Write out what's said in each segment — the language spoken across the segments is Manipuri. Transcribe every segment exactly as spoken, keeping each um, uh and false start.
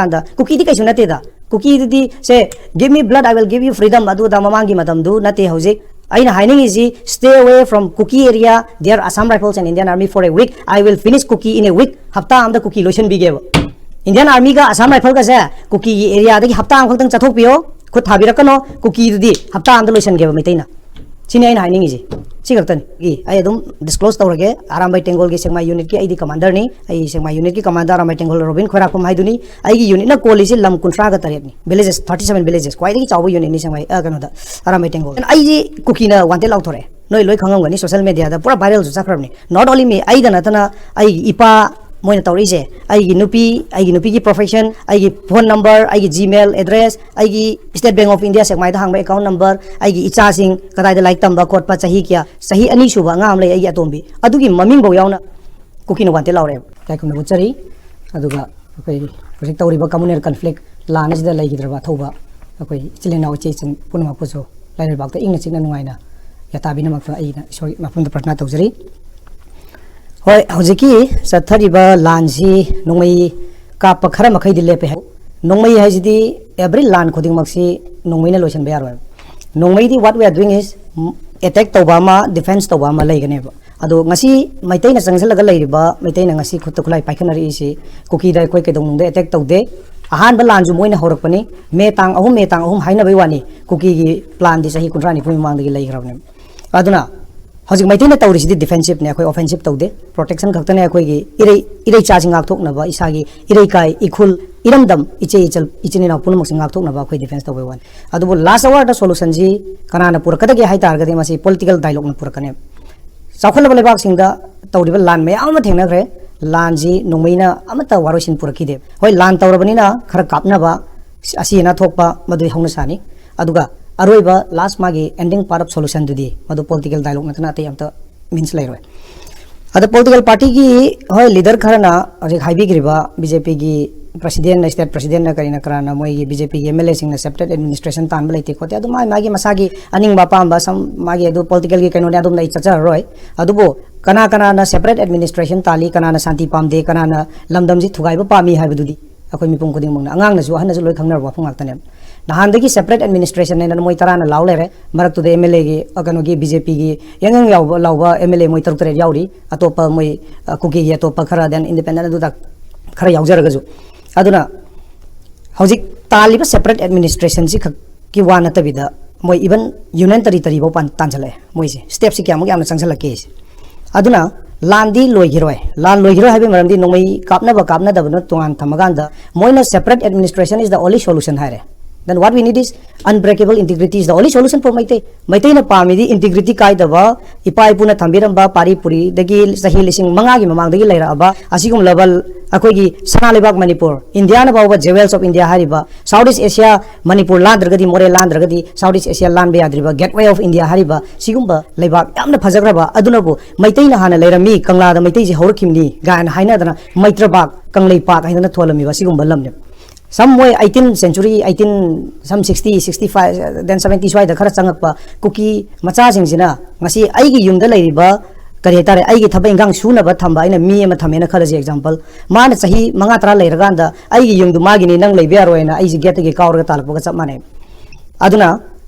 ꯀꯥꯟꯗ ꯀꯨꯀꯤꯗꯤ ꯀꯩꯁꯨ ꯅꯠꯇꯦꯗ꯫ ꯀꯨꯀꯤꯗꯨꯗꯤ ꯁꯦ, "Give me blood, I will give you freedom" ꯑꯗꯨꯗ ꯃꯃꯥꯡꯒꯤ ꯃꯇꯝꯗꯨ ꯅꯠꯇꯦ ꯍꯧꯖꯤꯛ꯫ ꯑꯩꯅ ꯍꯥꯏꯅꯤꯡꯉꯤꯁꯤ, "Stay away from Kuki area, there Assam Rifles and Indian Army for a week, I will finish Kuki in a week." ꯍꯞꯇꯥ ꯑꯃꯗ ꯀꯨꯀꯤ ꯂꯣꯏꯁꯤꯟꯕꯤꯒꯦꯕ꯫ ꯏꯟꯗꯤꯌꯥꯟ ꯑꯥꯔꯃꯤꯒ ꯑꯁꯥꯝ ꯔꯥꯏꯐꯜꯒꯁꯦ ꯀꯨꯀꯤꯒꯤ ꯑꯦꯔꯤꯌꯥꯗꯒꯤ ꯍꯞꯇꯥ ꯑꯃꯈꯛꯇꯪ ꯆꯠꯊꯣꯛꯄꯤꯌꯣ, ꯈꯨꯠ ꯊꯥꯕꯤꯔꯛꯀꯅꯣ, ꯀꯨꯀꯤꯗꯨꯗꯤ ꯍꯞꯇꯥ ꯑꯃꯗ ꯂꯣꯏꯁꯤꯟꯒꯦꯕ ꯃꯩꯇꯩꯅ꯫ ꯁꯤꯅꯤ ꯑꯩꯅ ꯍꯥꯏꯅꯤꯡꯉꯤꯁꯤ꯫ ꯁꯤ ꯈꯛꯇꯅꯤ꯫ ꯏ, ꯑꯩ ꯑꯗꯨꯝ ꯗꯤꯁꯀ꯭ꯂꯣꯁ ꯇꯧꯔꯒꯦ, ꯑꯔꯥꯝꯕꯥꯏ ꯇꯦꯡꯒꯣꯜꯒꯤ ꯁꯦꯛꯃꯥꯏ ꯌꯨꯅꯤꯠꯀꯤ ꯑꯩꯗꯤ ꯀꯃꯥꯟꯗꯔꯅꯤ꯫ ꯑꯩ ꯁꯦꯛꯃꯥꯏ ꯌꯨꯅꯤꯠꯀꯤ ꯀꯃꯥꯟꯗꯔ ꯑꯔꯥꯝꯕꯥꯏ ꯇꯦꯡꯒꯣꯜ ꯔꯣꯕꯤꯟ ꯈꯣꯏꯔꯥꯛꯄꯝ ꯍꯥꯏꯗꯨꯅꯤ꯫ ꯑꯩꯒꯤ ꯌꯨꯅꯤꯠꯅ ꯀꯣꯜꯂꯤꯁꯤ ꯂꯝ ꯀꯨꯟꯊ꯭ꯔꯥꯒ ꯇꯔꯦꯠꯅꯤ, ꯚꯤꯂꯦꯖꯦꯁ ꯊꯥꯔꯇꯤ ꯁꯚꯦꯟ ꯚꯤꯂꯦꯖꯦꯁ, ꯈ꯭ꯋꯥꯏꯗꯒꯤ ꯆꯥꯎꯕ ꯌꯨꯅꯤꯠꯅꯤ ꯁꯦꯛꯃꯥꯏ, ꯑ, ꯀꯩꯅꯣꯗ, ꯑꯔꯥꯝꯕꯥꯏ ꯇꯦꯡꯒꯣꯜ꯫ ꯑꯩꯁꯤ ꯀꯨꯀꯤꯅ ꯋꯥꯟꯇꯦꯠ ꯂꯥꯎꯊꯣꯔꯛꯑꯦ, ꯅꯣꯏ ꯂꯣꯏ ꯈꯪꯉꯝꯒꯅꯤ, ꯁꯣꯁꯦꯜ ꯃꯦꯗꯤꯌꯥꯗ ꯄꯨꯔꯥ ꯚꯥꯏꯔꯦꯜꯁꯨ ꯆꯠꯈ꯭ꯔꯕꯅꯤ꯫ Not only me, ꯑꯩꯗ ꯅꯠꯇꯅ ꯑꯩꯒꯤ ꯏꯄꯥ, ꯃꯣꯏꯅ ꯇꯧꯔꯛꯏꯁꯦ, ꯑꯩꯒꯤ ꯅꯨꯄꯤ, ꯑꯩꯒꯤ ꯅꯨꯄꯤꯒꯤ ꯄ꯭ꯔꯣꯐꯦꯁꯟ, ꯑꯩꯒꯤ ꯐꯣꯟ ꯅꯝꯕꯔ, ꯑꯩꯒꯤ ꯖꯤꯃꯦꯜ ꯑꯦꯗ꯭ꯔꯦꯁ, ꯑꯩꯒꯤ ꯁ꯭ꯇꯦꯠ ꯕꯦꯡꯛ ꯑꯣꯐ ꯏꯟꯗꯤꯌꯥ ꯁꯦꯛꯃꯥꯏꯗ ꯍꯥꯡꯕ ꯑꯦꯀꯥꯎꯟ ꯅꯝꯕꯔ, ꯑꯩꯒꯤ ꯏꯆꯥꯁꯤꯡ ꯀꯗꯥꯏꯗ ꯂꯥꯏꯔꯤꯛ ꯇꯝꯕ ꯈꯣꯠꯄ, ꯆꯍꯤ ꯀꯌꯥ, ꯆꯍꯤ ꯑꯅꯤ ꯁꯨꯕ ꯑꯉꯥꯡ ꯑꯃ ꯂꯩ ꯑꯩꯒꯤ ꯑꯇꯣꯝꯕꯤ, ꯑꯗꯨꯒꯤ ꯃꯃꯤꯡꯐꯧ ꯌꯥꯎꯅ ꯀꯨꯀꯤꯅ ꯋꯥꯟꯇꯦꯠ ꯂꯥꯎꯔꯦꯕ꯫ ꯏꯀꯥꯏ ꯈꯨꯝꯅꯕ ꯎꯠꯆꯔꯤ꯫ ꯑꯗꯨꯒ ꯑꯩꯈꯣꯏ ꯍꯧꯖꯤꯛ ꯇꯧꯔꯤꯕ communal conflict, ꯂꯥꯟ ꯑꯁꯤꯗ ꯂꯩꯈꯤꯗ꯭ꯔꯕ ꯑꯊꯧꯕ ꯑꯩꯈꯣꯏ ꯏꯆꯤꯜ ꯏꯅꯥꯎ ꯏꯆꯦ ꯏꯆꯟ ꯄꯨꯝꯅꯃꯛꯄꯨꯁꯨ ꯂꯥꯏꯔꯩꯕꯥꯛꯇ ꯏꯪꯅ ꯆꯤꯛꯅ ꯅꯨꯡꯉꯥꯏꯅ ꯌꯥꯇꯥꯕꯤꯅꯕꯃꯛꯇ ꯑꯩꯅ ꯏꯁꯣꯔꯒꯤ ꯃꯐꯝꯗ ꯄ꯭ꯔꯊꯅꯥ ꯇꯧꯖꯔꯤ꯫ ꯍꯣꯏ, ꯍꯧꯖꯤꯛꯀꯤ ꯆꯠꯊꯔꯤꯕ ꯂꯥꯟꯁꯤ ꯅꯣꯡꯃꯩ ꯀꯥꯞꯄ ꯈꯔ ꯃꯈꯩꯗꯤ ꯂꯦꯞꯄꯦ ꯍꯥꯏ꯫ ꯅꯣꯡꯃꯩ ꯍꯥꯏꯁꯤꯗꯤ every ꯂꯥꯟ ꯈꯨꯗꯤꯡꯃꯛꯁꯤ ꯅꯣꯡꯃꯩꯅ ꯂꯣꯏꯁꯤꯟꯕ ꯌꯥꯔꯣꯏ꯫ ꯅꯣꯡꯃꯩꯗꯤ what we are doing is, um, attack ꯇꯧꯕ ꯑꯃ, defence ꯇꯧꯕ ꯑꯃ ꯂꯩꯒꯅꯦꯕ꯫ ꯑꯗꯣ ꯉꯁꯤ ꯃꯩꯇꯩꯅ ꯆꯪꯁꯤꯜꯂꯒ ꯂꯩꯔꯤꯕ, ꯃꯩꯇꯩꯅ ꯉꯁꯤ ꯈꯨꯠꯇ ꯈꯨꯠꯂꯥꯏ ꯄꯥꯏꯈꯠꯅꯔꯛꯏꯁꯤ ꯀꯨꯀꯤꯗ ꯑꯩꯈꯣꯏ ꯀꯩꯗꯧꯅꯨꯡꯗ attack ꯇꯧꯗꯦ꯫ ꯑꯍꯥꯟꯕ ꯂꯥꯟꯁꯨ ꯃꯣꯏꯅ ꯍꯧꯔꯛꯄꯅꯤ꯫ ꯃꯦ ꯇꯥꯡ ꯑꯍꯨꯝ, ꯃꯦ ꯇꯥꯡ ꯑꯍꯨꯝ ꯍꯥꯏꯅꯕꯩ ꯋꯥꯅꯤ, ꯀꯨꯀꯤꯒꯤ plan ꯗꯤ ꯆꯍꯤ ꯀꯨꯟꯊ꯭ꯔꯥ ꯅꯤꯐꯨ ꯃꯃꯥꯡꯗꯒꯤ ꯂꯩꯈ꯭ꯔꯕꯅꯦ꯫ ꯑꯗꯨꯅ ꯍꯧꯖꯤꯛ ꯃꯩꯇꯩꯅ ꯇꯧꯔꯤꯁꯤꯗꯤ defensive ꯅꯦ, ꯑꯩꯈꯣꯏ offensive ꯇꯧꯗꯦ꯫ Protection ꯈꯛꯇꯅꯦ ꯑꯩꯈꯣꯏꯒꯤ ꯏꯔꯩ, ꯏꯔꯩꯆꯥꯁꯤ ꯉꯥꯛꯊꯣꯛꯅꯕ, ꯏꯁꯥꯒꯤ ꯏꯔꯩꯀꯥꯏ, ꯏꯈꯨꯜ, ꯏꯔꯝꯗꯝ, ꯏꯆꯦ ꯏꯆꯜ, ꯏꯆꯤꯟ ꯏꯅꯥꯎ ꯄꯨꯝꯅꯃꯛꯁꯤ ꯉꯥꯛꯊꯣꯛꯅꯕ ꯑꯩꯈꯣꯏ defence ꯇꯧꯕꯩ ꯋꯥꯅꯤ꯫ ꯑꯗꯨꯕꯨ last hour ꯗ solution ꯁꯤ ꯀꯅꯥꯅ ꯄꯨꯔꯛꯀꯗꯒꯦ ꯍꯥꯏ ꯇꯥꯔꯒꯗꯤ ꯃꯁꯤ political dialogue ꯅ ꯄꯨꯔꯛꯀꯅꯦꯕ꯫ ꯆꯥꯎꯈꯠꯂꯕ ꯂꯩꯕꯥꯛꯁꯤꯡꯗ ꯇꯧꯔꯤꯕ ꯂꯥꯟ ꯃꯌꯥꯝ ꯑꯃ ꯊꯦꯡꯅꯈ꯭ꯔꯦ꯫ ꯂꯥꯟꯁꯤ ꯅꯣꯡꯃꯩꯅ ꯑꯃꯠꯇ ꯋꯥꯔꯣꯏꯁꯤꯟ ꯄꯨꯔꯛꯈꯤꯗꯦ꯫ ꯍꯣꯏ, ꯂꯥꯟ ꯇꯧꯔꯕꯅꯤꯅ ꯈꯔ ꯀꯥꯞꯅꯕ, ꯑꯁꯤ ꯑꯅꯥ ꯊꯣꯛꯄ, ꯃꯗꯨꯗꯤ ꯍꯧꯅ ꯁꯥꯅꯤ꯫ ꯑꯗꯨꯒ ꯑꯔꯣꯏꯕ last ꯃꯥꯒꯤ ending part of solution ꯗꯨꯗꯤ ꯃꯗꯨ political dialogue ꯅꯠꯇꯅ ꯑꯇꯩ ꯑꯝꯇ means ꯂꯩꯔꯣꯏ꯫ ꯑꯗ political party ꯒꯤ, ꯍꯣꯏ, leader ꯈꯔꯅ ꯍꯧꯖꯤꯛ ꯍꯥꯏꯕꯤꯈ꯭ꯔꯤꯕ BJP ꯒꯤ president ꯅ, state president ꯅ, ꯀꯔꯤꯅ ꯀꯔꯥꯅ ꯃꯣꯏꯒꯤ BJP ꯒꯤ MLA ꯁꯤꯡꯅ separate administration ꯇꯥꯟꯕ ꯂꯩꯇꯦ ꯈꯣꯠꯇꯦ, ꯑꯗꯨ ꯃꯥꯒꯤ ꯃꯥꯒꯤ ꯃꯁꯥꯒꯤ ꯑꯅꯤꯡꯕ ꯑꯄꯥꯝꯕ ꯁꯝ ꯃꯥꯒꯤ ꯑꯗꯨ political ꯒꯤ ꯀꯩꯅꯣꯅꯦ, ꯑꯗꯨꯝꯅ ꯑꯩ ꯆꯠꯆꯔꯔꯣꯏ꯫ ꯑꯗꯨꯕꯨ ꯀꯅꯥ ꯀꯅꯥꯅ separate administration ꯇꯥꯜꯂꯤ, ꯀꯅꯥꯅ ꯁꯥꯟꯇꯤ ꯄꯥꯝꯗꯦ, ꯀꯅꯥꯅ ꯂꯝꯗꯝꯁꯤ ꯊꯨꯒꯥꯏꯕ ꯄꯥꯝꯃꯤ ꯍꯥꯏꯕꯗꯨꯗꯤ ꯑꯩꯈꯣꯏ ꯃꯤꯄꯨꯝ ꯈꯨꯗꯤꯡꯃꯛꯅ, ꯑꯉꯥꯡꯅꯁꯨ ꯑꯍꯟꯅꯁꯨ ꯂꯣꯏ ꯈꯪꯅꯔꯕ ꯋꯥꯐꯝ ꯉꯥꯛꯇꯅꯦꯕ꯫ ꯅꯍꯥꯟꯗꯒꯤ separate administration ꯍꯥꯏꯅ ꯃꯣꯏ ꯇꯔꯥꯅ ꯂꯥꯎ ꯂꯩꯔꯦ, ꯃꯔꯛꯇꯨꯗ MLAꯒꯤ, ꯑ, ꯀꯩꯅꯣꯒꯤ BJPꯒꯤ ꯌꯥꯡꯌꯥꯡ ꯌꯥꯎꯕ ꯂꯥꯎꯕ MLA ꯃꯣꯏ ꯇꯔꯨꯛ ꯇꯔꯦꯠ ꯌꯥꯎꯔꯤ, ꯑꯇꯣꯞꯄ ꯃꯣꯏ, ꯑ, ꯀꯨꯀꯤꯒꯤ ꯑꯇꯣꯞꯄ ꯈꯔ, then independent ꯑꯗꯨꯗ ꯈꯔ ꯌꯥꯎꯖꯔꯒꯁꯨ꯫ ꯑꯗꯨꯅ ꯍꯧꯖꯤꯛ ꯇꯥꯜꯂꯤꯕ separate administrationꯁꯤ ꯈꯛꯀꯤ ꯋꯥ ꯅꯠꯇꯕꯤꯗ ꯃꯣꯏ even union territoryꯐꯥꯎ ꯄꯥꯟ-, ꯇꯥꯟꯁꯤꯜꯂꯛꯑꯦ꯫ ꯃꯣꯏꯁꯦ stepꯁꯤ ꯀꯌꯥꯃꯨꯛ ꯌꯥꯝꯅ ꯆꯪꯁꯤꯜꯂꯛꯀꯦꯁꯦ꯫ ꯑꯗꯨꯅ ꯂꯥꯟꯗꯤ ꯂꯣꯏꯈꯤꯔꯣꯏ꯫ ꯂꯥꯟ ꯂꯣꯏꯈꯤꯔꯣꯏ ꯍꯥꯏꯕꯒꯤ ꯃꯔꯝꯗꯤ ꯅꯣꯡꯃꯩ ꯀꯥꯞꯅꯕ ꯀꯥꯞꯅꯗꯕꯅ ꯇꯣꯉꯥꯟ ꯊꯝꯃꯀꯥꯟꯗ ꯃꯣꯏꯅ separate administration is the only solution ꯍꯥꯏꯔꯦ꯫ Then what we need is unbreakable integrity is the only solution for Meitei. ꯃꯩꯇꯩꯅ ꯄꯥꯝꯃꯤꯗꯤ integrity ꯀꯥꯏꯗꯕ, ꯏꯄꯥ ꯏꯄꯨꯅ ꯊꯝꯕꯤꯔꯝꯕ ꯄꯥꯔꯤ ꯄꯨꯔꯤꯗꯒꯤ ꯆꯍꯤ ꯂꯤꯁꯤꯡ ꯃꯉꯥꯒꯤ ꯃꯃꯥꯡꯗꯒꯤ ꯂꯩꯔꯛꯑꯕ ꯑꯁꯤꯒꯨꯝꯂꯕ ꯑꯩꯈꯣꯏꯒꯤ ꯁꯅꯥ ꯂꯩꯕꯥꯛ ꯃꯅꯤꯄꯨꯔ, ꯏꯟꯗꯤꯌꯥꯅ ꯐꯥꯎꯕ jewels of India ꯍꯥꯏꯔꯤꯕ South East Asia, ꯃꯅꯤꯄꯨꯔ ꯂꯥꯟꯗ꯭ꯔꯒꯗꯤ, ꯃꯣꯔꯦ ꯂꯥꯟꯗ꯭ꯔꯒꯗꯤ South East Asia ꯂꯥꯟꯕ ꯌꯥꯗ꯭ꯔꯤꯕ, gateway of India ꯍꯥꯏꯔꯤꯕ ꯁꯤꯒꯨꯝꯕ ꯂꯩꯕꯥꯛ ꯌꯥꯝꯅ ꯐꯖꯈ꯭ꯔꯕ, ꯑꯗꯨꯅꯕꯨ ꯃꯩꯇꯩꯅ ꯍꯥꯟꯅ ꯂꯩꯔꯝꯃꯤ, ꯀꯪꯂꯥꯗ ꯃꯩꯇꯩꯁꯤ ꯍꯧꯔꯛꯈꯤꯕꯅꯤ ꯀꯥꯏꯅ ꯍꯥꯏꯅꯗꯅ ꯃꯩꯇ꯭ꯔꯕꯥꯛ, ꯀꯪꯂꯩꯄꯥꯛ ꯍꯥꯏꯗꯅ ꯊꯣꯜꯂꯝꯃꯤꯕ ꯁꯤꯒꯨꯝꯕ ꯂꯝꯅꯦꯕ꯫ Some ꯃꯣꯏ eighteen century, eighteen, some sixty, sixty five, then seventy ꯁ꯭ꯋꯥꯏꯗ ꯈꯔ ꯆꯪꯉꯛꯄ ꯀꯨꯀꯤ ꯃꯆꯥꯁꯤꯡꯁꯤꯅ ꯉꯁꯤ ꯑꯩꯒꯤ ꯌꯨꯝꯗ ꯂꯩꯔꯤꯕ, ꯀꯔꯤ ꯍꯥꯏꯇꯥꯔꯦ, ꯑꯩꯒꯤ ꯊꯕꯛ ꯏꯟꯈꯥꯡ ꯁꯨꯅꯕ ꯊꯝꯕ ꯑꯩꯅ ꯃꯤ ꯑꯃ ꯊꯝꯃꯦꯅ ꯈꯜꯂꯁꯤ, example, ꯃꯥꯅ ꯆꯍꯤ ꯃꯉꯥ ꯇꯔꯥ ꯂꯩꯔꯀꯥꯟꯗ ꯑꯩꯒꯤ ꯌꯨꯝꯗꯨ ꯃꯥꯒꯤꯅꯤ, ꯅꯪ ꯂꯩꯕ ꯌꯥꯔꯣꯏꯅ ꯑꯩꯁꯦ gateꯇꯒꯤ ꯀꯥꯎꯔꯒ ꯇꯥꯜꯂꯛꯄꯒ ꯆꯞ ꯃꯥꯟꯅꯩ꯫ ꯑꯗꯨꯅ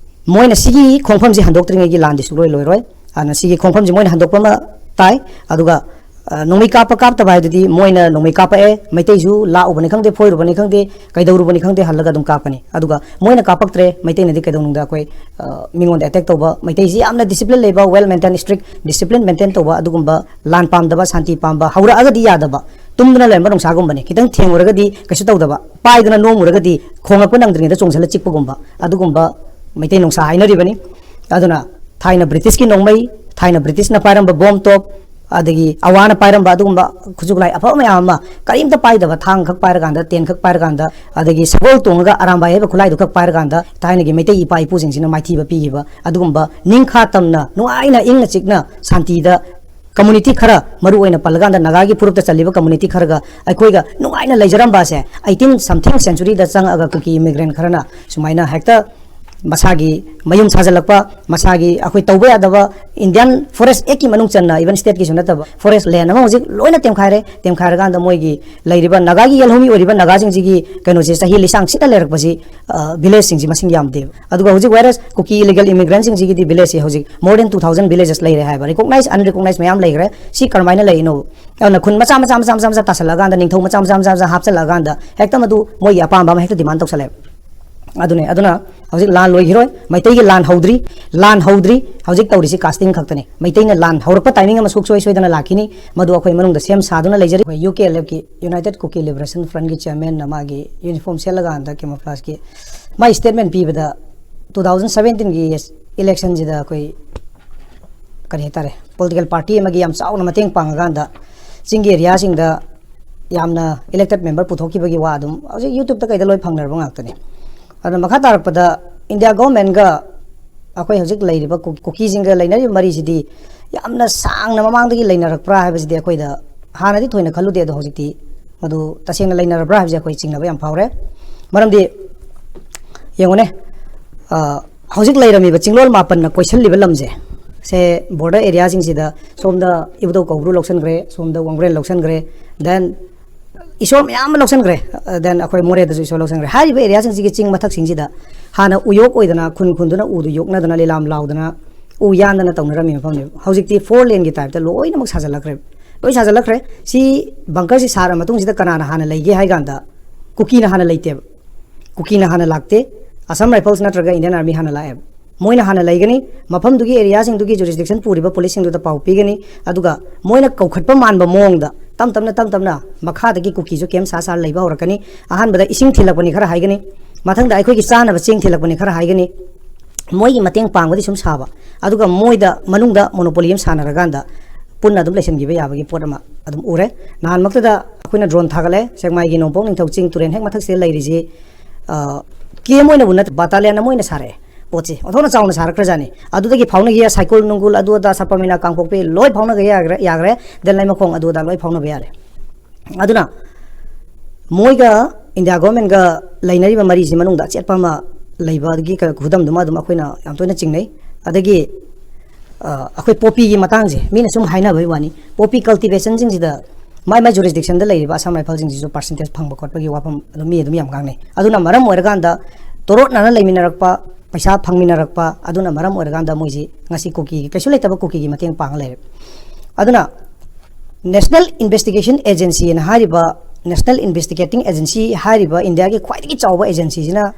ꯃꯣꯏꯅ ꯁꯤꯒꯤ ꯈꯣꯡꯐꯝꯁꯤ ꯍꯟꯗꯣꯛꯇ꯭ꯔꯤꯉꯩꯒꯤ ꯂꯥꯟꯗꯤ ꯁꯨꯡꯂꯣꯏ ꯂꯣꯏꯔꯣꯏ꯫ ꯑꯗꯨꯅ ꯁꯤꯒꯤ ꯈꯣꯡꯐꯝꯁꯤ ꯃꯣꯏꯅ ꯍꯟꯗꯣꯛꯄ ꯑꯃ ꯇꯥꯏ꯫ ꯑꯗꯨꯒ, ꯑ, ꯅꯣꯡꯃꯩ ꯀꯥꯞꯄ ꯀꯥꯞꯇꯕ ꯍꯥꯏꯗꯨꯗꯤ ꯃꯣꯏꯅ ꯅꯣꯡꯃꯩ ꯀꯥꯞꯄꯛꯑꯦ, ꯃꯩꯇꯩꯁꯨ ꯂꯥꯛꯎꯕꯅꯤ ꯈꯪꯗꯦ, ꯐꯣꯏꯔꯨꯕꯅꯤ ꯈꯪꯗꯦ, ꯀꯩꯗꯧꯔꯨꯕꯅꯤ ꯈꯪꯗꯦ, ꯍꯜꯂꯒ ꯑꯗꯨꯝ ꯀꯥꯞꯄꯅꯤ꯫ ꯑꯗꯨꯒ ꯃꯣꯏꯅ ꯀꯥꯞꯄꯛꯇ꯭ꯔꯦ, ꯃꯩꯇꯩꯅꯗꯤ ꯀꯩꯗꯧꯅꯨꯡꯗ ꯑꯩꯈꯣꯏ, ꯑ, ꯃꯤꯉꯣꯟꯗ attack ꯇꯧꯕ, ꯃꯩꯇꯩꯁꯤ ꯌꯥꯝꯅ discipline ꯂꯩꯕ, well maintain, strict discipline maintain ꯇꯧꯕ ꯑꯗꯨꯒꯨꯝꯕ ꯂꯥꯟ ꯄꯥꯝꯗꯕ, ꯁꯥꯟꯇꯤ ꯄꯥꯝꯕ, ꯍꯧꯔꯛꯑꯒꯗꯤ ꯌꯥꯗꯕ, ꯇꯨꯝꯗꯨꯅ ꯂꯩꯔꯝꯕ ꯅꯣꯡꯁꯥꯒꯨꯝꯕꯅꯤ꯫ ꯈꯤꯇꯪ ꯊꯦꯡꯉꯨꯔꯒꯗꯤ ꯀꯩꯁꯨ ꯇꯧꯗꯕ, ꯄꯥꯏꯗꯅ ꯅꯣꯝꯃꯨꯔꯒꯗꯤ ꯈꯣꯡꯉꯛꯄ ꯅꯪꯗ꯭ꯔꯤꯉꯩꯗ ꯆꯣꯡꯁꯤꯜꯂ ꯆꯤꯛꯄꯒꯨꯝꯕ, ꯑꯗꯨꯒꯨꯝꯕ ꯃꯩꯇꯩ ꯅꯣꯡꯁꯥ ꯍꯥꯏꯅꯔꯤꯕꯅꯤ꯫ ꯑꯗꯨꯅ ꯊꯥꯏꯅ Britishꯀꯤ ꯅꯣꯡꯃꯩ, ꯊꯥꯏꯅ Britishꯅ ꯄꯥꯏꯔꯝꯕ bomb ꯇꯣꯞ, ꯑꯗꯒꯤ ꯑꯋꯥꯅ ꯄꯥꯏꯔꯝꯕ ꯑꯗꯨꯒꯨꯝꯕ ꯈꯨꯠꯁꯨ ꯈꯨꯠꯂꯥꯏ ꯑꯐꯕ ꯃꯌꯥꯝ ꯑꯃ ꯀꯔꯤꯝꯇ ꯄꯥꯏꯗꯕ, ꯊꯥꯡ ꯈꯛ ꯄꯥꯏꯔꯀꯥꯟꯗ, ꯇꯦꯟ ꯈꯛ ꯄꯥꯏꯔꯀꯥꯟꯗ, ꯑꯗꯒꯤ ꯁꯒꯣꯜ ꯇꯣꯡꯉꯒ ꯑꯔꯥꯝꯕꯥꯏ ꯍꯥꯏꯕ ꯈꯨꯠꯂꯥꯏꯗꯨ ꯈꯛ ꯄꯥꯏꯔꯀꯥꯟꯗ ꯊꯥꯏꯅꯒꯤ ꯃꯩꯇꯩ ꯏꯄꯥ ꯏꯄꯨꯁꯤꯡꯁꯤꯅ ꯃꯥꯏꯊꯤꯕ ꯄꯤꯈꯤꯕ ꯑꯗꯨꯒꯨꯝꯕ ꯅꯤꯡꯈꯥ ꯇꯝꯅ ꯅꯨꯡꯉꯥꯏꯅ ꯏꯪꯅ ꯆꯤꯛꯅ ꯁꯥꯟꯇꯤꯗ community ꯈꯔ, ꯃꯔꯨ ꯑꯣꯏꯅ ꯄꯜꯂꯀꯥꯟꯗ ꯅꯥꯒꯥꯒꯤ ꯐꯨꯔꯨꯞꯇ ꯆꯜꯂꯤꯕ community ꯈꯔꯒ ꯑꯩꯈꯣꯏꯒ ꯅꯨꯡꯉꯥꯏꯅ ꯂꯩꯖꯔꯝꯕ ꯑꯁꯦ eighteen something centuryꯗ ꯆꯪꯉꯛꯑꯒ ꯀꯨꯀꯤ immigrant ꯈꯔꯅ ꯁꯨꯃꯥꯏꯅ ꯍꯦꯛꯇ ꯃꯁꯥꯒꯤ ꯃꯌꯨꯝ ꯁꯥꯖꯤꯜꯂꯛꯄ, ꯃꯁꯥꯒꯤ ꯑꯩꯈꯣꯏ ꯇꯧꯕ ꯌꯥꯗꯕ, Indian Forest Actꯀꯤ ꯃꯅꯨꯡ ꯆꯟꯅ, even stateꯀꯤꯁꯨ ꯅꯠꯇꯕ, forest land ꯑꯃ ꯍꯧꯖꯤꯛ ꯂꯣꯏꯅ ꯇꯦꯝꯈꯥꯏꯔꯦ꯫ ꯇꯦꯝꯈꯥꯏꯔꯀꯥꯟꯗ ꯃꯣꯏꯒꯤ ꯂꯩꯔꯤꯕ ꯅꯥꯒꯥꯒꯤ ꯌꯦꯜꯍꯧꯃꯤ ꯑꯣꯏꯔꯤꯕ ꯅꯥꯒꯥꯁꯤꯡꯁꯤꯒꯤ ꯀꯩꯅꯣꯁꯦ ꯆꯍꯤ ꯂꯤꯁꯥꯡ ꯁꯤꯠꯅ ꯂꯩꯔꯛꯄꯁꯤ, ꯑ, villageꯁꯤꯡꯁꯤ ꯃꯁꯤꯡ ꯌꯥꯝꯗꯦꯕ꯫ ꯑꯗꯨꯒ ꯍꯧꯖꯤꯛ whereas ꯀꯨꯀꯤ illegal immigrantꯁꯤꯡꯁꯤꯒꯤꯗꯤ villageꯁꯦ ꯍꯧꯖꯤꯛ more than two thousand villages ꯂꯩꯔꯦ ꯍꯥꯏꯕ, recognized, unrecognized ꯃꯌꯥꯝ ꯂꯩꯈ꯭ꯔꯦ꯫ ꯁꯤ ꯀꯔꯝꯍꯥꯏꯅ ꯂꯩꯔꯤꯅꯣ? ꯑꯗꯨꯅ ꯈꯨꯟ ꯃꯆꯥ ꯃꯆꯥ ꯃꯆꯥ ꯃꯆꯥ ꯃꯆꯥ ꯇꯥꯁꯜꯂꯛꯑꯀꯥꯟꯗ, ꯅꯤꯡꯊꯧ ꯃꯆꯥ ꯃꯆꯥ ꯃꯆꯥ ꯃꯆꯥ ꯍꯥꯞꯆꯜꯂꯛꯑꯀꯥꯟꯗ ꯍꯦꯛꯇ ꯃꯗꯨ ꯃꯣꯏꯒꯤ ꯑꯄꯥꯝꯕ ꯑꯃ ꯍꯦꯛꯇ demand ꯇꯧꯁꯜꯂꯦꯕ꯫ ꯑꯗꯨꯅꯦ, ꯑꯗꯨꯅ ꯍꯧꯖꯤꯛ ꯂꯥꯟ ꯂꯣꯏꯈꯤꯔꯣꯏ, ꯃꯩꯇꯩꯒꯤ ꯂꯥꯟ ꯍꯧꯗ꯭ꯔꯤ, ꯂꯥꯟ ꯍꯧꯗ꯭ꯔꯤ꯫ ꯍꯧꯖꯤꯛ ꯇꯧꯔꯤꯁꯤ casting ꯈꯛꯇꯅꯤ꯫ ꯃꯩꯇꯩꯅ ꯂꯥꯟ ꯍꯧꯔꯛꯄ timing ꯑꯃ ꯁꯨꯡꯁꯣꯏ ꯁꯣꯏꯗꯅ ꯂꯥꯛꯈꯤꯅꯤ, ꯃꯗꯨ ꯑꯩꯈꯣꯏ ꯃꯅꯨꯡꯗ ꯁꯦꯝ ꯁꯥꯗꯨꯅ ꯂꯩꯖꯔꯤ꯫ ꯑꯩꯈꯣꯏ UKLFꯀꯤ, United Kuki Liberation Frontꯀꯤ chairmanꯅ ꯃꯥꯒꯤ uniform ꯁꯦꯠꯂꯒ ꯍꯟꯗꯛ camouflageꯀꯤ ꯃꯥꯒꯤ statement ꯄꯤꯕꯗ, two thousand seventeenꯒꯤ electionꯁꯤꯗ ꯑꯩꯈꯣꯏ ꯀꯔꯤ ꯍꯥꯏꯇꯥꯔꯦ, political party ꯑꯃꯒꯤ ꯌꯥꯝ ꯆꯥꯎꯅ ꯃꯇꯦꯡ ꯄꯥꯡꯉꯀꯥꯟꯗ ꯆꯤꯡꯒꯤ areaꯁꯤꯡꯗ ꯌꯥꯝꯅ elected member ꯄꯨꯊꯣꯛꯈꯤꯕꯒꯤ ꯋꯥ ꯑꯗꯨꯝ ꯍꯧꯖꯤꯛ YouTubeꯇ ꯀꯩꯗ ꯂꯣꯏ ꯐꯪꯅꯔꯕ ꯉꯥꯛꯇꯅꯤ꯫ ꯑꯗꯨꯅ ꯃꯈꯥ ꯇꯥꯔꯛꯄꯗ India governmentꯒ ꯑꯩꯈꯣꯏ ꯍꯧꯖꯤꯛ ꯂꯩꯔꯤꯕ ꯀꯨ-, ꯀꯨꯀꯤꯁꯤꯡꯒ ꯂꯩꯅꯔꯤꯕ ꯃꯔꯤꯁꯤꯗꯤ ꯌꯥꯝꯅ ꯁꯥꯡꯅ ꯃꯃꯥꯡꯗꯒꯤ ꯂꯩꯅꯔꯛꯄ꯭ꯔꯥ ꯍꯥꯏꯕꯁꯤꯗꯤ ꯑꯩꯈꯣꯏꯗ ꯍꯥꯟꯅꯗꯤ ꯊꯣꯏꯅ ꯈꯜꯂꯨꯗꯦ, ꯑꯗꯣ ꯍꯧꯖꯤꯛꯇꯤ ꯃꯗꯨ ꯇꯁꯦꯡꯅ ꯂꯩꯅꯔꯕ꯭ꯔꯥ ꯍꯥꯏꯕꯁꯦ ꯑꯩꯈꯣꯏ ꯆꯤꯡꯅꯕ ꯌꯥꯝ ꯐꯥꯎꯔꯦ꯫ ꯃꯔꯝꯗꯤ ꯌꯦꯡꯉꯨꯅꯦ, ꯑ, ꯍꯧꯖꯤꯛ ꯂꯩꯔꯝꯃꯤꯕ ꯆꯤꯡꯂꯣꯜ ꯃꯥꯄꯟꯅ ꯀꯣꯏꯁꯜꯂꯤꯕ ꯂꯝꯁꯦ, ꯁꯦ border areaꯁꯤꯡꯁꯤꯗ ꯁꯣꯝꯗ ꯏꯕꯨꯙꯧ ꯀꯧꯕ꯭ꯔꯨ ꯂꯧꯁꯟꯈ꯭ꯔꯦ, ꯁꯣꯝꯗ ꯋꯥꯡꯕ꯭ꯔꯦꯟ ꯂꯧꯁꯟꯈ꯭ꯔꯦ, then ꯏꯁꯣꯔ ꯃꯌꯥꯝ ꯑꯃ ꯂꯧꯁꯟꯈ꯭ꯔꯦ, then ꯑꯩꯈꯣꯏ ꯃꯣꯔꯦꯗꯁꯨ ꯏꯁꯣꯔ ꯂꯧꯁꯟꯈ꯭ꯔꯦ꯫ ꯍꯥꯏꯔꯤꯕ areaꯁꯤꯡꯁꯤꯒꯤ ꯆꯤꯡ ꯃꯊꯛꯁꯤꯡꯁꯤꯗ ꯍꯥꯟꯅ ꯎꯌꯣꯛ ꯑꯣꯏꯗꯅ, ꯈꯨꯟ ꯈꯨꯟꯗꯨꯅ ꯎꯗꯨ ꯌꯣꯛꯅꯗꯅ, ꯂꯤꯂꯥꯝ ꯂꯥꯎꯗꯅ, ꯎ ꯌꯥꯟꯗꯅ ꯇꯧꯅꯔꯝꯃꯤ ꯃꯐꯝꯅꯦꯕ꯫ ꯍꯧꯖꯤꯛꯇꯤ four laneꯒꯤ typeꯇ ꯂꯣꯏꯅꯃꯛ ꯁꯥꯖꯜꯂꯛꯈ꯭ꯔꯦ꯫ ꯂꯣꯏ ꯁꯥꯖꯜꯂꯛꯈ꯭ꯔꯦ꯫ ꯁꯤ bunkerꯁꯤ ꯁꯥꯔ ꯃꯇꯨꯡꯁꯤꯗ ꯀꯅꯥꯅ ꯍꯥꯟꯅ ꯂꯩꯒꯦ ꯍꯥꯏ ꯀꯥꯟꯗ ꯀꯨꯀꯤꯅ ꯍꯥꯟꯅ ꯂꯩꯇꯦꯕ꯫ ꯀꯨꯀꯤꯅ ꯍꯥꯟꯅ ꯂꯥꯛꯇꯦ꯫ Assam Rifles ꯅꯠꯇ꯭ꯔꯒ Indian Army ꯍꯥꯟꯅ ꯂꯥꯛꯑꯦꯕ꯫ ꯃꯣꯏꯅ ꯍꯥꯟꯅ ꯂꯩꯒꯅꯤ, ꯃꯐꯝꯗꯨꯒꯤ areaꯁꯤꯡꯗꯨꯒꯤ jurisdiction ꯄꯨꯔꯤꯕ policeꯁꯤꯡꯗꯨꯗ ꯄꯥꯎ ꯄꯤꯒꯅꯤ, ꯑꯗꯨꯒ ꯃꯣꯏꯅ ꯀꯧꯈꯠꯄ ꯃꯥꯟꯕ ꯃꯑꯣꯡꯗ ꯇꯞ ꯇꯞꯅ, ꯇꯞ ꯇꯞꯅ ꯃꯈꯥꯗꯒꯤ ꯀꯨꯀꯤꯁꯨ camp ꯁꯥ ꯁꯥ ꯂꯩꯕ ꯍꯧꯔꯛꯀꯅꯤ꯫ ꯑꯍꯥꯟꯕꯗ ꯏꯁꯤꯡ ꯊꯤꯜꯂꯛꯄꯅꯤ ꯈꯔ ꯍꯥꯏꯒꯅꯤ, ꯃꯊꯪꯗ ꯑꯩꯈꯣꯏꯒꯤ ꯆꯥꯅꯕ ꯆꯦꯡ ꯊꯤꯜꯂꯛꯄꯅꯤ ꯈꯔ ꯍꯥꯏꯒꯅꯤ, ꯃꯣꯏꯒꯤ ꯃꯇꯦꯡ ꯄꯥꯡꯕꯗꯤ ꯁꯨꯝ ꯁꯥꯕ, ꯑꯗꯨꯒ ꯃꯣꯏꯗ ꯃꯅꯨꯡꯗ monopoly ꯑꯃ ꯁꯥꯟꯅꯔꯀꯥꯟꯗ ꯄꯨꯟꯅ ꯑꯗꯨꯝ ꯂꯩꯁꯟꯈꯤꯕ ꯌꯥꯕꯒꯤ ꯄꯣꯠ ꯑꯃ ꯑꯗꯨꯝ ꯎꯔꯦ꯫ ꯅꯍꯥꯟꯃꯛꯇꯗ ꯑꯩꯈꯣꯏꯅ drone ꯊꯥꯒꯠꯂꯦ, ꯁꯦꯛꯃꯥꯏꯒꯤ ꯅꯣꯡꯄꯣꯛ ꯅꯤꯡꯊꯧ ꯆꯤꯡ ꯇꯨꯔꯦꯟ ꯍꯦꯛ ꯃꯊꯛꯁꯤꯗ ꯂꯩꯔꯤꯁꯤ, ꯑ, camp ꯑꯣꯏꯅꯕꯨ ꯅꯠꯇꯦ, battalion ꯑꯃ ꯑꯣꯏꯅ ꯁꯥꯔꯛꯑꯦ ꯄꯣꯠꯁꯤ꯫ ꯑꯣꯟꯊꯣꯛꯅ ꯆꯥꯎꯅ ꯁꯥꯔꯛꯈ꯭ꯔꯖꯥꯠꯅꯤ꯫ ꯑꯗꯨꯗꯒꯤ ꯐꯥꯎꯅꯈꯤ ꯁꯥꯏꯀꯨꯜ ꯅꯨꯡꯒꯨꯜ ꯑꯗꯨ ꯑꯗꯥ, ꯁꯄꯔꯃꯤꯅꯥ ꯀꯥꯡꯄꯣꯛꯄꯤ ꯂꯣꯏ ꯐꯥꯎꯅꯕ ꯌꯥꯈ꯭ꯔꯦ, ꯌꯥꯈ꯭ꯔꯦ꯫ Then ꯂꯩꯃꯈꯣꯡ ꯑꯗꯨ ꯑꯗꯥ ꯂꯣꯏ ꯐꯥꯎꯅꯕ ꯌꯥꯔꯦ꯫ ꯑꯗꯨꯅ ꯃꯣꯏꯒ India governmentꯒ ꯂꯩꯅꯔꯤꯕ ꯃꯔꯤꯁꯤ ꯃꯅꯨꯡꯗ ꯑꯆꯦꯠꯄ ꯑꯃ ꯂꯩꯕꯒꯤ ꯈꯨꯗꯝꯗꯨꯃ ꯑꯗꯨꯝ ꯑꯩꯈꯣꯏꯅ ꯌꯥꯝ ꯇꯣꯏꯅ ꯆꯤꯡꯅꯩ꯫ ꯑꯗꯒꯤ ꯑꯩꯈꯣꯏ ꯄꯣꯄꯤꯒꯤ ꯃꯇꯥꯡꯁꯦ ꯃꯤꯅ ꯁꯨꯝ ꯍꯥꯏꯅꯕꯒꯤ ꯋꯥꯅꯤ, ꯄꯣꯄꯤ ꯀꯜꯇꯤꯚꯦꯁꯟꯁꯤꯡꯁꯤꯗ ꯃꯥꯏ ꯃꯥꯏ ꯖꯨꯔꯤꯁꯗꯤꯛꯁꯟꯗ ꯂꯩꯔꯤꯕ ꯑꯁꯥꯝ ꯔꯥꯏꯐꯜꯁꯤꯡꯁꯤꯁꯨ ꯄꯥꯔꯁꯦꯟꯇꯦꯖ ꯐꯪꯕ ꯈꯣꯠꯄꯒꯤ ꯋꯥꯐꯝ ꯑꯗꯨꯝ ꯃꯤ ꯑꯗꯨꯝ ꯌꯥꯝ ꯉꯥꯡꯅꯩ꯫ ꯑꯗꯨꯅ ꯃꯔꯝ ꯑꯣꯏꯔꯀꯥꯟꯗ ꯇꯣꯔꯣꯠꯅꯅ ꯂꯩꯃꯤꯟꯅꯔꯛꯄ, ꯄꯩꯁꯥ ꯐꯪꯃꯤꯟꯅꯔꯛꯄ, ꯑꯗꯨꯅ ꯃꯔꯝ ꯑꯣꯏꯔꯀꯥꯟꯗ ꯃꯣꯏꯁꯤ ꯉꯁꯤ ꯀꯨꯀꯤꯒꯤ ꯀꯩꯁꯨ ꯂꯩꯇꯕ ꯀꯨꯀꯤꯒꯤ ꯃꯇꯦꯡ ꯄꯥꯡꯉ ꯂꯩꯔꯦ꯫ ꯑꯗꯨꯅ ꯅꯦꯁꯅꯦꯜ ꯏꯟꯚꯦꯁꯇꯤꯒꯦꯁꯟ ꯑꯦꯖꯦꯟꯁꯤ ꯑꯅ ꯍꯥꯏꯔꯤꯕ, ꯅꯦꯁꯅꯦꯜ ꯏꯟꯚꯦꯁꯇꯤꯒꯦꯇꯤꯡ ꯑꯦꯖꯦꯟꯁꯤ ꯍꯥꯏꯔꯤꯕ ꯏꯟꯗꯤꯌꯥꯒꯤ ꯈ꯭ꯋꯥꯏꯗꯒꯤ ꯆꯥꯎꯕ ꯑꯦꯖꯦꯟꯁꯤꯁꯤꯅ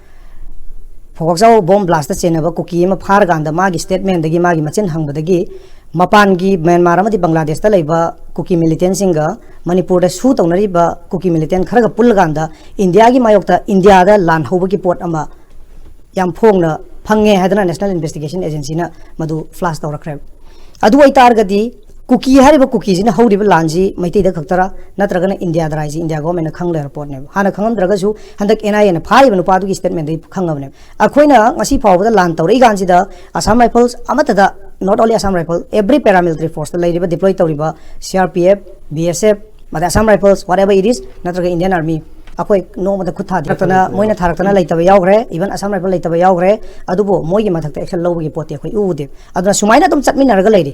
ꯐꯣꯀꯣꯛꯆꯥꯎ ꯕꯣꯝ ꯕ꯭ꯂꯥꯁꯇ ꯆꯦꯟꯅꯕ ꯀꯨꯀꯤ ꯑꯃ ꯐꯥꯔꯀꯥꯟꯗ ꯃꯥꯒꯤ ꯁ꯭ꯇꯦꯠꯃꯦꯟꯗꯒꯤ, ꯃꯥꯒꯤ ꯃꯆꯤꯟ ꯍꯪꯕꯗꯒꯤ ꯃꯄꯥꯟꯒꯤ ꯃ꯭ꯌꯥꯟꯃꯥꯔ ꯑꯃꯗꯤ ꯕꯪꯒ꯭ꯂꯥꯗꯦꯁꯇ ꯂꯩꯕ ꯀꯨꯀꯤ ꯃꯤꯂꯤꯇꯦꯟꯁꯤꯡꯒ ꯃꯅꯤꯄꯨꯔꯗ ꯁꯨ ꯇꯧꯅꯔꯤꯕ ꯀꯨꯀꯤ ꯃꯤꯂꯤꯇꯦꯟ ꯈꯔꯒ ꯄꯨꯜꯂꯀꯥꯟꯗ ꯏꯟꯗꯤꯌꯥꯒꯤ ꯃꯥꯌꯣꯛꯇ ꯏꯟꯗꯤꯌꯥꯗ ꯂꯥꯟ ꯍꯧꯕꯒꯤ ꯄꯣꯠ ꯑꯃ ꯌꯥꯝ ꯐꯣꯡꯅ ꯐꯪꯉꯦ ꯍꯥꯏꯗꯅ ꯅꯦꯁꯅꯦꯜ ꯏꯟꯚꯦꯁꯇꯤꯒꯦꯁꯟ ꯑꯦꯖꯦꯟꯁꯤꯅ ꯃꯗꯨ ꯐ꯭ꯂꯥꯁ ꯇꯧꯔꯛꯈ꯭ꯔꯦꯕ꯫ ꯑꯗꯨ ꯑꯣꯏꯇꯥꯔꯒꯗꯤ ꯀꯨꯀꯤ ꯍꯥꯏꯔꯤꯕ ꯀꯨꯀꯤꯁꯤꯅ ꯍꯧꯔꯤꯕ ꯂꯥꯟꯁꯤ ꯃꯩꯇꯩꯗ ꯈꯛꯇꯔꯥ, ꯅꯠꯇ꯭ꯔꯒꯅ ꯏꯟꯗꯤꯌꯥꯗꯔꯥ ꯍꯥꯏꯁꯤ ꯏꯟꯗꯤꯌꯥ ꯒꯣꯔꯃꯦꯟꯅ ꯈꯪ ꯂꯩꯔꯕ ꯄꯣꯠꯅꯦꯕ꯫ ꯍꯥꯟꯅ ꯈꯪꯉꯝꯗ꯭ꯔꯒꯁꯨ ꯍꯟꯗꯛ ꯑꯦꯟ ꯑꯥꯏ ꯑꯦꯅ ꯐꯥꯔꯤꯕ ꯅꯨꯄꯥꯗꯨꯒꯤ ꯁ꯭ꯇꯦꯠꯃꯦꯟꯗꯒꯤ ꯈꯪꯉꯕꯅꯦꯕ꯫ ꯑꯩꯈꯣꯏꯅ ꯉꯁꯤ ꯐꯥꯎꯕꯗ ꯂꯥꯟ ꯇꯧꯔꯛꯏꯀꯥꯟꯁꯤꯗ ꯑꯁꯥꯝ ꯔꯥꯏꯐꯜꯁ ꯑꯃꯠꯇꯗ, not only Assam Rifle, every paramilitary forceꯇ ꯂꯩꯔꯤꯕ, ꯗꯤꯄ꯭ꯂꯣꯏ ꯇꯧꯔꯤꯕ C R P F, B S F, ꯑꯗꯩ Assam Rifles, whatever it is, ꯅꯠꯇ꯭ꯔꯒ ꯏꯟꯗꯤꯌꯟ ꯑꯥꯔꯃꯤ, ꯑꯩꯈꯣꯏ ꯅꯣꯡꯃꯗ ꯈꯨꯠ ꯊꯥꯗ꯭ꯔꯛꯇꯅ, ꯃꯣꯏꯅ ꯊꯥꯔꯛꯇꯅ ꯂꯩꯇꯕ ꯌꯥꯎꯈ꯭ꯔꯦ, ꯏꯚꯟ ꯑꯁꯥꯝ ꯔꯥꯏꯐꯜ ꯂꯩꯇꯕ ꯌꯥꯎꯈ꯭ꯔꯦ꯫ ꯑꯗꯨꯕꯨ ꯃꯣꯏꯒꯤ ꯃꯊꯛꯇ ꯑꯦꯛꯁꯟ ꯂꯧꯕꯒꯤ ꯄꯣꯠꯇꯤ ꯑꯩꯈꯣꯏ ꯎꯗꯦ꯫ ꯑꯗꯨꯅ ꯁꯨꯃꯥꯏꯅ ꯑꯗꯨꯝ ꯆꯠꯃꯤꯟꯅꯔꯒ ꯂꯩꯔꯤ꯫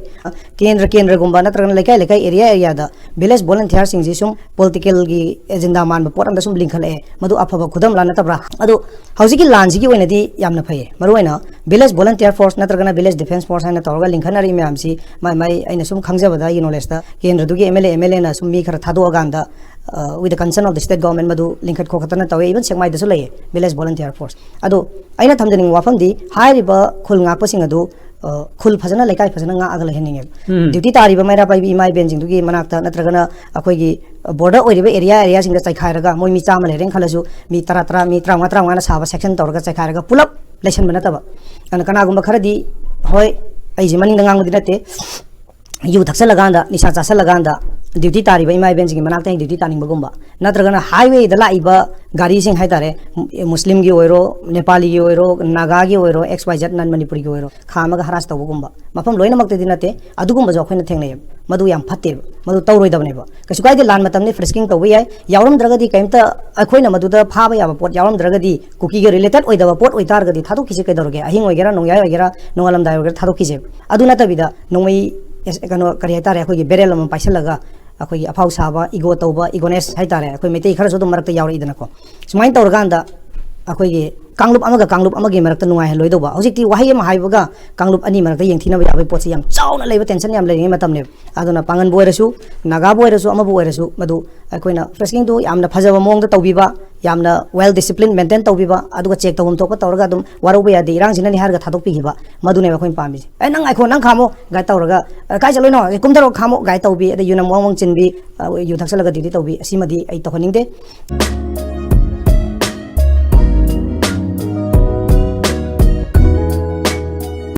ꯀꯦꯟꯗ꯭ꯔ ꯀꯦꯟꯗ꯭ꯔꯒꯨꯝꯕ ꯅꯠꯇ꯭ꯔꯒꯅ ꯂꯩꯀꯥꯏ ꯂꯩꯀꯥꯏ, ꯑꯦꯔꯤꯌꯥ ꯑꯦꯔꯤꯌꯥꯗ ꯚꯤꯂꯦꯖ ꯚꯣꯂꯟꯇꯤꯌꯥꯔꯁꯤꯡꯁꯤ ꯁꯨꯝ ꯄꯣꯂꯤꯇꯤꯀꯦꯜꯒꯤ ꯑꯦꯖꯦꯟꯗꯥ ꯃꯥꯟꯕ ꯄꯣꯠ ꯑꯝꯗ ꯁꯨꯝ ꯂꯤꯡꯈꯠꯂꯛꯑꯦ꯫ ꯃꯗꯨ ꯑꯐꯕ ꯈꯨꯗꯝꯂꯥ ꯅꯠꯇꯕ꯭ꯔꯥ? ꯑꯗꯨ ꯍꯧꯖꯤꯛꯀꯤ ꯂꯥꯟꯁꯤꯒꯤ ꯑꯣꯏꯅꯗꯤ ꯌꯥꯝꯅ ꯐꯩꯌꯦ꯫ ꯃꯔꯨꯑꯣꯏꯅ ꯚꯤꯂꯦꯖ ꯚꯣꯂꯟꯇꯤꯌꯥꯔ ꯐꯣꯔꯁ ꯅꯠꯇ꯭ꯔꯒꯅ ꯚꯤꯂꯦꯖ ꯗꯤꯐꯦꯟꯁ ꯐꯣꯔꯁ ꯍꯥꯏꯅ ꯇꯧꯔꯒ ꯂꯤꯡꯈꯠꯅꯔꯤ ꯃꯌꯥꯝꯁꯤ, ꯃꯥꯏ ꯃꯥꯏ, ꯑꯩꯅ ꯁꯨꯝ ꯈꯪꯖꯕꯗ, ꯑꯩꯒꯤ ꯅꯣꯂꯦꯖꯇ, ꯀꯦꯟꯗ꯭ꯔꯗꯨꯒꯤ M L A, M L ꯑꯦꯅ ꯁꯨꯝ ꯃꯤ ꯈꯔ ꯊꯥꯗꯣꯛꯑꯀꯥꯟꯗ, with the consent of the state government, ꯃꯗꯨ ꯂꯤꯡꯈꯠ ꯈꯣꯀꯠꯇꯅ ꯇꯧꯋꯦ꯫ ꯏꯚꯟ ꯁꯦꯛꯃꯥꯏꯗꯁꯨ ꯂꯩꯌꯦ ꯚꯤꯂꯦꯖ ꯚꯣꯂꯟꯇꯤꯌꯥꯔ ꯐꯣꯔꯁ꯫ ꯑꯗꯣ ꯑꯩꯅ ꯊꯝꯖꯅꯤꯡꯕ ꯋꯥꯐꯝꯗꯤ, ꯍꯥꯏꯔꯤꯕ ꯈꯨꯜ ꯉꯥꯛꯄꯁꯤꯡ ꯑꯗꯨ, ꯑ, ꯈꯨꯜ ꯐꯖꯅ, ꯂꯩꯀꯥꯏ ꯐꯖꯅ ꯉꯥꯛꯑꯒ ꯂꯩꯍꯟꯅꯤꯡꯉꯦꯕ꯫ ꯎꯝ꯫ ꯗ꯭ꯌꯨꯇꯤ ꯇꯥꯔꯤꯕ ꯃꯩꯔꯥ ꯄꯥꯏꯕꯤ ꯏꯃꯥ ꯏꯕꯦꯟꯁꯤꯡꯗꯨꯒꯤ ꯃꯅꯥꯛꯇ, ꯅꯠꯇ꯭ꯔꯒꯅ ꯑꯩꯈꯣꯏꯒꯤ ꯕꯣꯔꯗꯔ ꯑꯣꯏꯔꯤꯕ ꯑꯦꯔꯤꯌꯥ ꯑꯦꯔꯤꯌꯥꯁꯤꯡꯗ ꯆꯥꯏꯈꯥꯏꯔꯒ, ꯃꯣꯏ ꯃꯤ ꯆꯥꯝꯃ ꯂꯩꯔꯦꯅ ꯈꯜꯂꯁꯨ, ꯃꯤ ꯇꯔꯥ, ꯇꯔꯥ, ꯃꯤ ꯇꯔꯥꯃꯉꯥ, ꯇꯔꯥꯃꯉꯥꯅ ꯁꯥꯕ ꯁꯦꯛꯁꯟ ꯇꯧꯔꯒ ꯆꯥꯏꯈꯥꯏꯔꯒ ꯄꯨꯂꯞ ꯂꯩꯁꯟꯕ ꯅꯠꯇꯕ꯫ ꯑꯗꯨꯅ ꯀꯅꯥꯒꯨꯝꯕ ꯈꯔꯗꯤ, ꯍꯣꯏ, ꯑꯩꯁꯦ ꯃꯅꯤꯡꯗ ꯉꯥꯡꯕꯗꯤ ꯅꯠꯇꯦ, ꯌꯨ ꯊꯛꯆꯜꯂꯀꯥꯟꯗ, ꯅꯤꯁꯥ ꯆꯥꯁꯜꯂꯀꯥꯟꯗ, ꯗ꯭ꯌꯨꯇꯤ ꯇꯥꯔꯤꯕ ꯏꯃꯥ ꯏꯕꯦꯟꯁꯤꯡꯒꯤ ꯃꯅꯥꯛꯇ ꯍꯦꯛ ꯗ꯭ꯌꯨꯇꯤ ꯇꯥꯅꯤꯡꯕꯒꯨꯝꯕ, ꯅꯠꯇ꯭ꯔꯒꯅ ꯍꯥꯏꯋꯦꯗ ꯂꯥꯛꯏꯕ ꯒꯥꯔꯤꯁꯤꯡ ꯍꯥꯏꯇꯥꯔꯦ, ꯃꯨꯁꯂꯤꯝꯒꯤ ꯑꯣꯏꯔꯣ, ꯅꯦꯄꯥꯂꯤꯒꯤ ꯑꯣꯏꯔꯣ, ꯅꯥꯒꯥꯒꯤ ꯑꯣꯏꯔꯣ, X Y Z non ꯃꯅꯤꯄꯨꯔꯤꯒꯤ ꯑꯣꯏꯔꯣ, ꯈꯥꯝꯃꯒ ꯍꯔꯥꯁ ꯇꯧꯕꯒꯨꯝꯕ, ꯃꯐꯝ ꯂꯣꯏꯅꯃꯛꯇꯗꯤ ꯅꯠꯇꯦ, ꯑꯗꯨꯒꯨꯝꯕꯁꯨ ꯑꯩꯈꯣꯏꯅ ꯊꯦꯡꯅꯩꯌꯦꯕ꯫ ꯃꯗꯨ ꯌꯥꯝ ꯐꯠꯇꯦꯕ, ꯃꯗꯨ ꯇꯧꯔꯣꯏꯗꯕꯅꯦꯕ꯫ ꯀꯩꯁꯨ ꯀꯥꯏꯗꯦ, ꯂꯥꯟ ꯃꯇꯝꯅꯤ, ꯐ꯭ꯔꯤꯁꯀꯤꯡ ꯇꯧꯕ ꯌꯥꯏ, ꯌꯥꯎꯔꯝꯗ꯭ꯔꯒꯗꯤ ꯀꯩꯝꯇ ꯑꯩꯈꯣꯏꯅ ꯃꯗꯨꯗ ꯐꯥꯕ ꯌꯥꯕ ꯄꯣꯠ ꯌꯥꯎꯔꯝꯗ꯭ꯔꯒꯗꯤ, ꯀꯨꯀꯤꯒ ꯔꯤꯂꯦꯇꯦꯠ ꯑꯣꯏꯗꯕ ꯄꯣꯠ ꯑꯣꯏꯇꯥꯔꯒꯗꯤ ꯊꯥꯗꯣꯛꯈꯤꯁꯦ ꯀꯩꯗꯧꯔꯒꯦ? ꯑꯍꯤꯡ ꯑꯣꯏꯒꯦꯔꯥ, ꯅꯣꯡꯌꯥꯏ ꯑꯣꯏꯒꯦꯔꯥ, ꯅꯣꯡꯉꯥꯜꯂꯝꯗꯥꯏ ꯑꯣꯏꯒꯦꯔꯥ ꯊꯥꯗꯣꯛꯈꯤꯁꯦ꯫ ꯑꯗꯨ ꯅꯠꯇꯕꯤꯗ ꯅꯣꯡꯃꯩ ꯑꯦꯁ-, ꯀꯩꯅꯣ, ꯀꯔꯤ ꯍꯥꯏꯇꯥꯔꯦ, ꯑꯩꯈꯣꯏꯒꯤ ꯕꯦꯔꯦꯜ ꯑꯃ ꯄꯥꯏꯁꯤꯜꯂꯒ ꯑꯩꯈꯣꯏꯒꯤ ꯑꯐꯥꯎ ꯁꯥꯕ, ꯏꯒꯣ ꯇꯧꯕ, ꯏꯒꯣꯅꯦꯁ ꯍꯥꯏꯇꯥꯔꯦ, ꯑꯩꯈꯣꯏ ꯃꯩꯇꯩ ꯈꯔꯁꯨ ꯑꯗꯨꯝ ꯃꯔꯛꯇ ꯌꯥꯎꯔꯛꯏꯗꯅꯀꯣ꯫ ꯁꯨꯃꯥꯏꯅ ꯇꯧꯔꯀꯥꯟꯗ ꯑꯩꯈꯣꯏꯒꯤ ꯀꯥꯡꯂꯨꯞ ꯑꯃꯒ ꯀꯥꯡꯂꯨꯞ ꯑꯃꯒꯤ ꯃꯔꯛꯇ ꯅꯨꯡꯉꯥꯏꯍꯜꯂꯣꯏꯗꯧꯕ꯫ ꯍꯧꯖꯤꯛꯇꯤ ꯋꯥꯍꯩ ꯑꯃ ꯍꯥꯏꯕꯒ ꯀꯥꯡꯂꯨꯞ ꯑꯅꯤ ꯃꯔꯛꯇ ꯌꯦꯡꯊꯤꯅꯕ ꯌꯥꯕꯒꯤ ꯄꯣꯠꯁꯤ ꯌꯥꯝ ꯆꯥꯎꯅ ꯂꯩꯕ, ꯇꯦꯟꯁꯟ ꯌꯥꯝ ꯂꯩꯔꯤꯉꯩ ꯃꯇꯝꯅꯦꯕ꯫ ꯑꯗꯨꯅ ꯄꯥꯡꯒꯟꯕꯨ ꯑꯣꯏꯔꯁꯨ, ꯅꯥꯒꯥꯕꯨ ꯑꯣꯏꯔꯁꯨ, ꯑꯃꯕꯨ ꯑꯣꯏꯔꯁꯨ, ꯃꯗꯨ ꯑꯩꯈꯣꯏꯅ ꯐ꯭ꯔꯦꯁꯀꯤꯡꯗꯨ ꯌꯥꯝꯅ ꯐꯖꯕ ꯃꯑꯣꯡꯗ ꯇꯧꯕꯤꯕ, ꯌꯥꯝꯅ ꯋꯦꯜ ꯗꯤꯁꯤꯄ꯭ꯂꯤꯟ ꯃꯦꯟꯇꯦꯟ ꯇꯧꯕꯤꯕ, ꯑꯗꯨꯒ ꯆꯦꯛ ꯇꯧꯐꯝ ꯊꯣꯛꯄ ꯇꯧꯔꯒ ꯑꯗꯨꯝ ꯋꯥꯔꯧꯕ ꯌꯥꯗꯦ, ꯏꯔꯥꯡꯁꯤꯅꯅꯤ ꯍꯥꯏꯔꯒ ꯊꯥꯗꯣꯛꯄꯤꯈꯤꯕ, ꯃꯗꯨꯅꯦꯕ ꯑꯩꯈꯣꯏꯅ ꯄꯥꯝꯃꯤꯁꯦ꯫ "ꯑꯦ, ꯅꯪ ꯉꯥꯏꯈꯣ, ꯅꯪ ꯈꯥꯝꯃꯣ" ꯒꯥꯏꯗ ꯇꯧꯔꯒ, "ꯑꯦ, ꯀꯥꯏ ꯆꯠꯂꯣꯏꯅꯣ? ꯑꯦ, ꯀꯨꯝꯊꯔꯣ, ꯈꯥꯝꯃꯣ" ꯒꯥꯏꯗ ꯇꯧꯕꯤ, ꯑꯗꯩ ꯌꯨꯅꯝ ꯋꯥꯡ ꯋꯥꯡ ꯆꯤꯟꯕꯤ, ꯑ, ꯌꯨ ꯊꯛꯆꯜꯂꯒ ꯗ꯭ꯌꯨꯇꯤ ꯇꯧꯕꯤ, ꯑꯁꯤꯃꯗꯤ ꯑꯩ ꯇꯧꯍꯟꯅꯤꯡꯗꯦ꯫